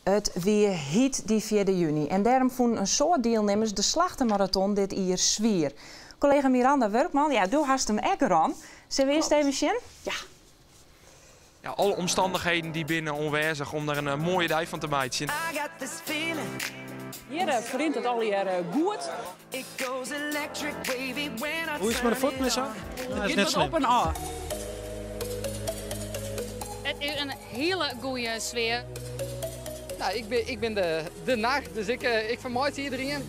It wie hyt dy fjirde juny en dêrom fûnen in soad dielnimmers de Slachtemaraton dit jier swier. Kollega Miranda Werkman, ja, do hast him ek rûn. Sille we earst even sjen? Ja. Ja, alle omstannichheden dy binne oanwêzich om der in moaie dei fan te meitsjen. Hjir ferrint it allegear goed. Hoe is it mei de fuotten en sa? It giet wat op en ôf. It is in hiele goede sfear. Nou, ik bin, ik bin de, de nar, dus ik, eh, ik fermeitsje iedereen.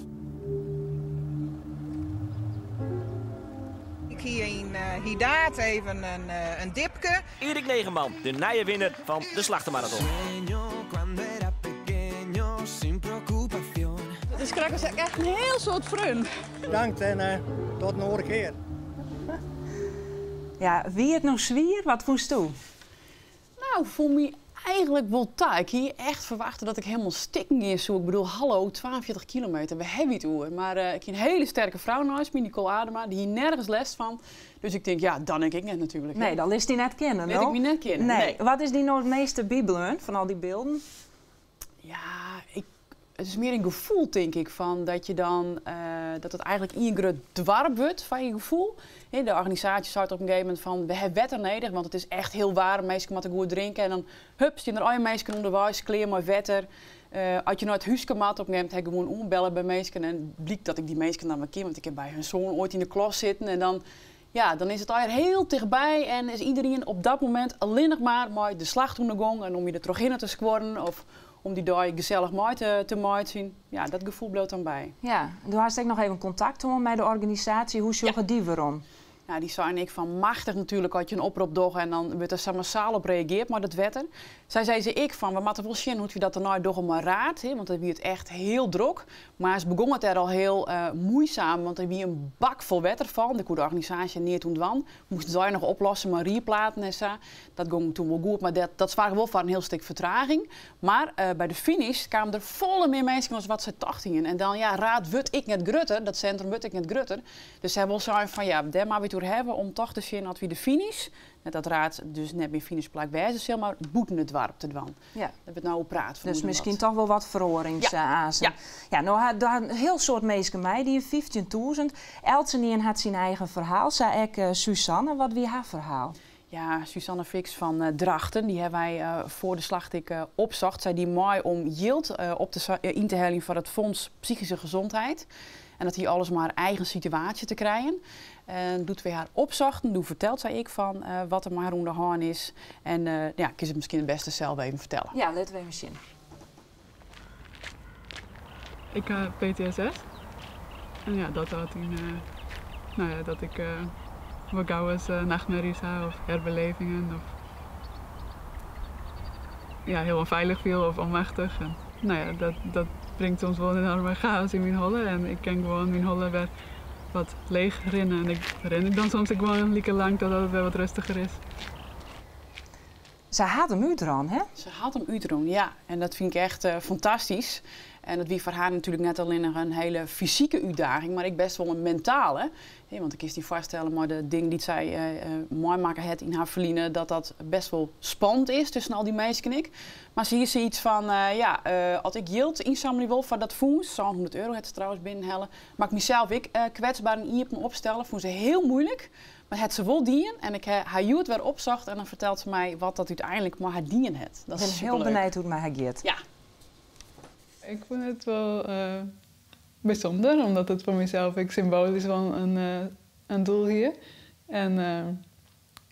Ik hie yn eh, Hidaard even in, eh, in dipke. Erik Negerman, de nije winner fan de Slachtemaraton. It is krekt as echt in hiel soad freonen. Bedankt en uh, tot in oare kear. Ja, wie it no swier? Wat fûnsto? Nou, foar my eigenlik wol ta. Ik hie echt ferwachte dat ik hielendal stikken gean soe. Ik bedoel, hallo, 42 kilometer, wêr hawwe wy it oer? Mar uh, ik hie in hiele sterke frou neist my, Nicole Adema, dy hie nergens lêst fan. Dus ik tink, ja, dan ik ek net natuerlik. Nee, dan litst dy net kinne, Lit ik my net kinne, nee. Wat is dy no it measte bybleaun fan al dy bylden? Ja, ik, it is mear in gefoel, tink ik, fan dat je dan, uh, dat it eigenlik ien grut doarp wurdt fan je gefoel. De organisaasje sei op in gegeven momint fan, we hawwe wetter nedich, want it is echt hiel waarm, minsken moatte goed drinke. En dan, hup, steane der allegear minsken ûnderweis klear mei wetter. Uh, as je nei it húske moatte, op in gegeven momint ha ik gewoan oanbelle by minsken en blykt dat ik dy minsken dan wol ken, want ik ha by hun soan oait yn de klas sitten en dan, ja, dan is it allegear hiel tichtby en is iedereen op dat momint allinnich mar mei de Slachte oan de gong en om je der trochhinne te skuorren of om dy dei gesellich mei te meitsjen. Ja, dat gefoel bliuwt dan by. Ja, do hast ek noch even kontakt hân mei de organisaasje. Hoe sjogge dy werom? Nou, dy seine ek fan machtich natuerlik as je in oprop dogge en dan wurdt der sa massaal op reagearre mei dat wetter. Sy sei se ek fan we moatte wol sjen hoe't we dat dêrnei dogge mei Raard, hè, want dan wie it echt hiel drok. Moarns begong it dêr al hiel uh, muoisum, want der wie in bak fol wetter fallen. Dêr koe de organisaasje neat oan dwaan. Moasten se noch oplosse mei rierplaten en sa. Dat gong doe wol goed, mar dat, dat soarge wol foar in hiel stik fertraging. Mar uh, by de finish kamen der folle mear minsken as wat sy tocht hiene. En dan, ja, Raard wurdt ek net grutter, dat sintrum wurdt ek net grutter. Dus sy wol sein fan ja, dêr moatte we it oer hawwe om toch te sjen oft wy de finish, net dat Raard dus net mear finishplak wêze sil, mar bûten it doarp te dwaan. Ja. Dêr wurdt no oer praat. Dus miskien toch wol wat feroarings ja. Ja. Ja, no ha in hiel soad minsken meidien, 15.000. Eltsenien hat syn eigen ferhaal. Sa ek Suzanne, wat wie har ferhaal? Ja, Suzanne Fix fan Drachten, dy hawwe wy foar de Slachte ek opsocht. Sy die mei om jild op te, yn te heljen foar it Fonds Psychische Gezondheid. En dat hie alles mei har eigen situaasje te krijen. En doe't wy har opsochten, doe fertelt sy ek fan wat der mei har oan de hân is. En ja, kin se it miskien it bêste sels even fertelle. Ja, litte we even sjen. Ik ha PTSS. En ja, dat hâldt yn no ja, dat ik wol gauris nachtmerjes ha of herbelevingen of ja, hiel ûnfeilich fiel of ûnmachtich. En no ja, dat, dat bringt soms wol in enoarme chaos yn myn holle en ik kin gewoan myn holle wer wat leech rinne. En ik rin dan soms ek gewoan like lang totdat it wer wat rêstiger is. Se hat him útrûn, hè? Se hat him útrûn, ja. En dat fyn ik echt uh, fantastysk. En dat wie foar har natuerlik net allinnich in hiele fysike útdaging, mar ek bêst wol in mentale. Hè, want ik kinst dy foarstelle mei de dingen dy't sy uh, meimakke hat yn har ferline, dat dat bêst wol spannend is tusken al dy minsken ek. Mar se hie sayts fan, uh, ja, as ik jild ynsammelje wol foar dat fûns, €700 hat se trouwens binnenhelle, moat ik mysels ek kwetsber en iepen opstelle. Fûn se hiel muoilik. Mar hat se wol dien en ik ha har hjoed wer opsocht en dan fertelt se my wat dat úteinlik mei har dien hat. Dat is hiel benijd hoe't it mei har giet. Ja. Ik fûn it wol uh, bysûnder, omdat it foar mysels ek symboalysk wol in, uh, in doel hie. En uh,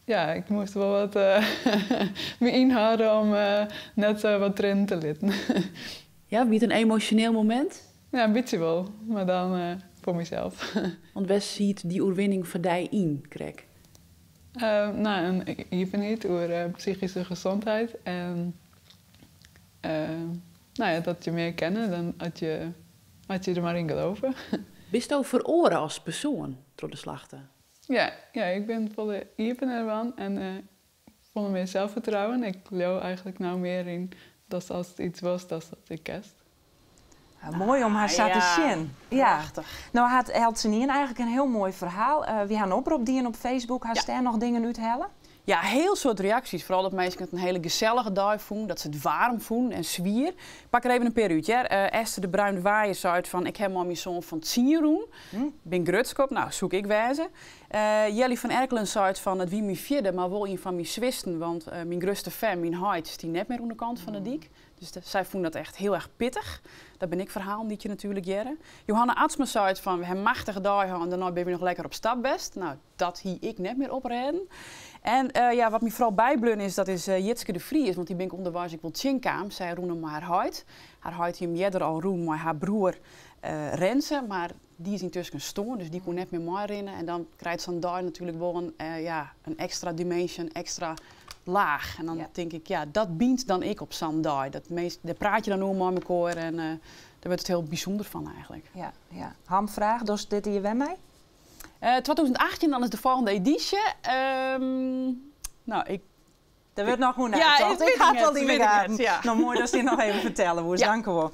ja, ik moast wol wat my ynhâlde om net wat triennen te litten. Ja, wie it in emosjoneel momint? Ja, in bytsje wol, mar dan foar mysels. Want wêr sit dy oerwinning foar dy yn, krekt? No, in iepenheid oer psychyske gezondheid. En no ja, dat je mear kinne dan as je der mar yn gelove. Bisto feroare as persoan troch de Slachte? Ja, ja, ik bin folle iepener wurden en folle mear selsfertrouwen. Ik leau eigenlik no mear yn dat ast yts wolst, datst dat ek kinst. Ja, moai om har sa te sjen. Ja, prachtich. No hat eltsenien eigenlik in hiel moai ferhaal. Wy ha in oprop dien op Facebook. Hast dêr noch dingen úthelle? Ja, hiel soad reaksjes. Foaral dat minsken it in hiele gesellige dei fûnen, dat se it waarm fûnen en swier. Ik pak der even in pear út, hear. Esther de Bruin de Waaier seit fan ik ha mei myn soan fan tsien rûn. Bin grutsk op, no, soe ik ek wêze. Jelly van Erkelen seit fan it wie myn fjirde, mar wol ien fan myn swiersten, want myn grutste fan, myn heit, stie net mear oan de kant fan de dyk. Dus sy fûn dat echt hiel erch pittich. Dat binne ek ferhalen dy't je natuerlik hearre. Johanna Atsma seit fan we ha in machtige dei hân en dêrnei binne we noch lekker op stap west. No, dat hie ik net mear oprêden. En ja, wat my foaral bybleaun is, dat is Jitske de Vries, want dy bin ik ûnderweis ek wol tsjinkaam. Sy rûn mei har heit. Har heit hie him earder al rûn mei har broer Renze, mar dy is yntusken stoarn, dus dy koe net mear meirinne. En dan krijt sa'n dei natuerlik wol in, ja, in ekstra diminsje, in ekstra laach. En dan tink ik, ja, dat bynt dan ek op sa'n dei. Dat dêr prate je dan oer mei mekoar en dêr wurdt it hiel bysûnder fan eigentlik. Ja, ja. Hamfraach, dochst dit jier wer mei? 2018, dan is de folgjende edysje. No, ik. Der wurdt noch oer neitocht. Ik ha it al yn de gaten. No, moai datst dit noch even fertelle woest. Dankewol.